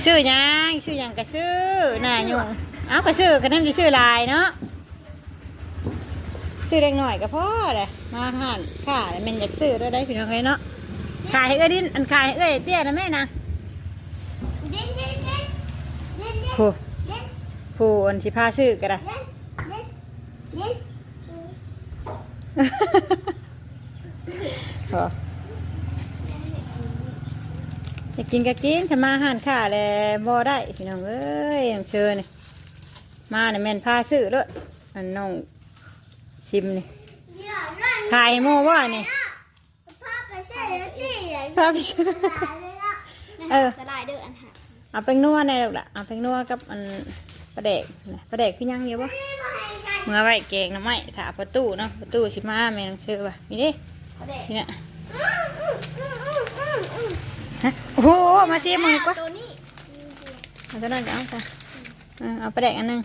ຊື້ຫຍັງ? ຊື້ຫຍັງກໍຊື້ ໜ້າຫຍຸ້ງ. ເອົ້າ ກໍຊື້ ກໍນັ້ນຊິຊື້ຫຼາຍເນາະ. ຊື້ເລັກນ້ອຍກໍພໍແຫຼະ. ມາຮ້ານຄ້າແລ້ວແມ່ນຢາກຊື້ໂລດໄດ໋ ພີ່ນ້ອງເອີຍເນາະ. ຂາຍໃຫ້ເອື້ອຍດິນ ອັນຂາຍໃຫ້ເອື້ອຍເຕ້ຍນະແມ່ນາງ. ຜູ້ ຜູ້ອັນຊິພາຊື້ກໍໄດ້. ບໍ່ ຢາກກິນກໍກິນ ຄັນມາຮ້ານຄ້າແລ້ວບໍ່ໄດ້ ພີ່ນ້ອງເອີຍ. ນ້ອງເຊີນີ້ ມານີ້ແມ່ນພາຊື້ໂລດ. ອັນນ້ອງຊິມນີ້ ຂາຍໃຫ້ໝູ່ບໍ່ນີ້? ພາໄປໃສ່ລະຕິ ພາໄປໃສ່ ເອີ ສະຫຼາຍເດີອັນຫາ. ເອົາແປ້ງນົວແດ່ລູກຫຼະ ເອົາແປ້ງນົວກັບອັນປາແດກນະ. ປາແດກຄືຍັງຢູ່ບໍ່? ເມືອໄວ້ແກງໜໍ່ໄມ້ຖ້າພໍ່ຕູ້ເນາະ. ພໍ່ຕູ້ຊິມາ ແມ່ນ້ອງເຊີວ່າ ນີ້ເດ້ ປາແດກ ນີ້ນະ. ຮະ ໂອ້ໂຫ ມາຊິມາດີກວ່າ ໂຕນີ້ ເອົາໂຕນັ້ນກໍເອົາຊະ. ເອີ ເອົາປາແດກອັນໜຶ່ງ.